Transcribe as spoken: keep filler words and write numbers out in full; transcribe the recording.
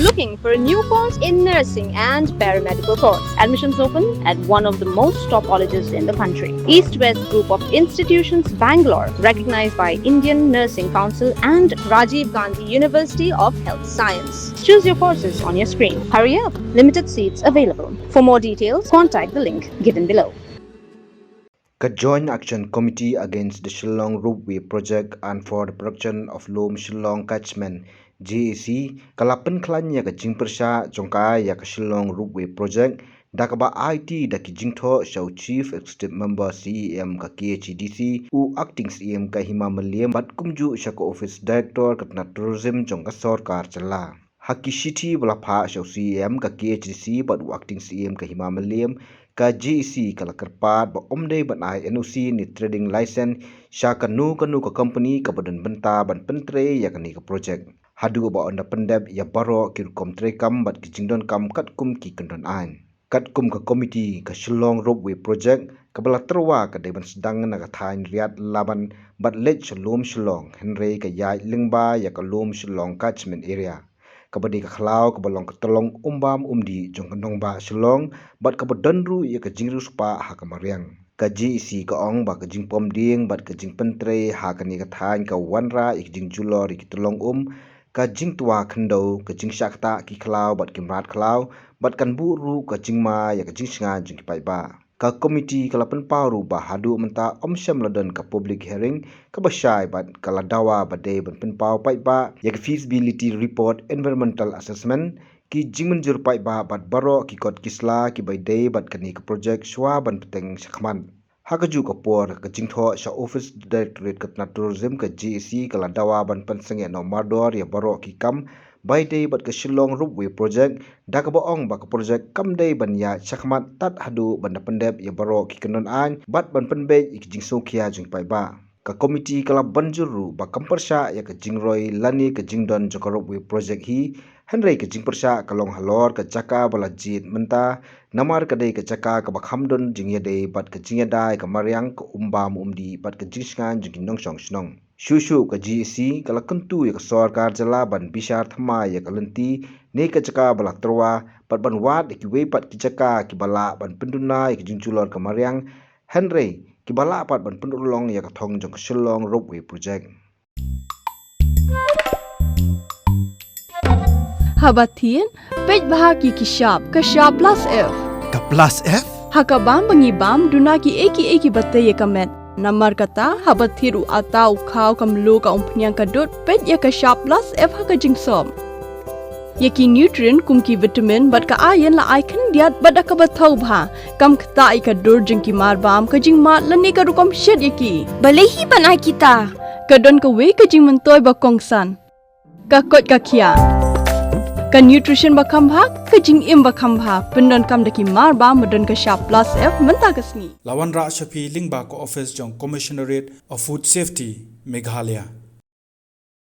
Looking for a new course in nursing and paramedical course? Admissions open at one of the most top colleges in the country. East West Group of Institutions, Bangalore, recognized by Indian Nursing Council and Rajiv Gandhi University of Health Science. Choose your courses on your screen. Hurry up, limited seats available. For more details, contact the link given below. Ka Joint Action Committee Against the Shillong Ropeway Project and for the Protection of Lum Shillong Catchment, J A C, ka la pynkhlaiñ ïa ka jingpyrshah jong ka ïa ka Shillong Ropeway Project, da kaba aiti da ki jingthoh sha u Chief Executive Member, C E M, ka K H A D C, u Acting C E M ka Hima Mylliem, bad kumjuh sha ka Office Director ka tnat Tourism jong ka sorkar jylla. Ha ki shithi ba la phah sha u C E M ka K H A D C bad u Acting C E M ka Hima Mylliem, ka J A C ka la kyrpad ba ym dei ban ai N O C ne trading license sha kano kano ka company kaba don bynta ban pyntrei ïa kane ka project, haduh ba yn da pyndep ïa baroh ki rukom treikam bad ki jingdonkam katkum ki kyndon aiñ. Katkum ka komiti, ka Shillong Ropeway Project kaba la tyrwa ka dei ban sdang na ka thaiñ Riat Laban bad leit sha Lum Shillong, hynrei ka ïaid lyngba ïa ka Lum Shillong Catchment Area, kaba dei ka khlaw kaba long ka tyllong um bam um dih jong ka nongbah Shillong, bad kaba don ruh ïa ka jingriewspah ha ka mariang. Ka J A C ka ong ba ka jingpom dieng bad ka jingpyntrei ha kane ka thaiñ ka wanrah ïa ka jingjulor ïa ki tyllong um, ka jingtwa khyndew, ka jingshah ktah ki khlaw bad ki mrad khlaw, bad kan buh ruh ka jingma ïa ka jingshngaiñ jong ki paidbah. Ka komiti ka la pynpaw ruh ba haduh mynta ym shym la don ka public hearing kaba shai bad ka la dawa ba dei ban pynpaw paidbah ïa ka feasibility report, environmental assessment, ki jingmynjur paidbah bad baroh ki kot ki sla kiba ïadei bad kane ka project shuwa ban bteng shakhmat. Ha kajuh ka por, ka jingthoh sha Office Directorate ka tnat Tourism, ka J A C ka la dawa ban pynsangeh noh mardor ïa baroh ki kam ba ïadei bad ka Shillong Ropeway Project, da kaba ong ba ka project kam dei ban ïaid shakhmat tad haduh ban da pyndep ïa baroh ki kyndon aiñ bad ban pynbeit ïa ki jingsngewkhia jong ki paidbah. Ka komiti ka la ban jur ruh ba kam pyrshah ïa ka jingroi lane ka jingdon jong ka Ropeway Project hi, hynrei ka jingpyrshah ka long halor ka jaka ba la jied mynta, namar ka dei ka jaka kaba kham don jingïadei bad ka jingïada ïa ka mariang, ka um bam um dih bad ka jingshngaiñ jong ki nongshong shnong. Shuh shuh ka J A C ka la kyntu ïa ka sorkar jylla ban bishar thymmai ïa ka lynti ne ka jaka ba la tyrwa, bad ban wad ïa kiwei pat ki jaka kiba lah ban pynduna ïa ka jingjulor ka mariang, hynrei kiba lah pat ban pynurlong ïa ka thong jong ka Shillong Ropeway Project. Haba thied, peit bha ki ki shap, ka shap plus F. Ka plus F? Ha ka bam ba ngi bam, duna kiei kiei kiba tei ïa ka met. Namar kata, haba thied u atta, u khaw, ka mluh, ka umphniang, ka dud, peit ïa ka shap plus F ha ka jingsop. Ïa ki nutrient kum ki vitamin bad ka iron la ai khyndiat bad da kaba thaw bha. Kam ktah ïa ka dur jong ki marbam, ka jingmad lane ka rukom shet ïa ki. Balei hi ban ai kita? Ka don kawei ka jingmyntoi ba kongsan. Ka koit ka khiah. Ka nutrition ba kham bha, ka jingim ba kham bha. Pyndonkam da ki marbam ba don ka shap plus F mynta ka sngi. La wanrah sha phi lyngba ka office jong Commissionerate of Food Safety, Meghalaya.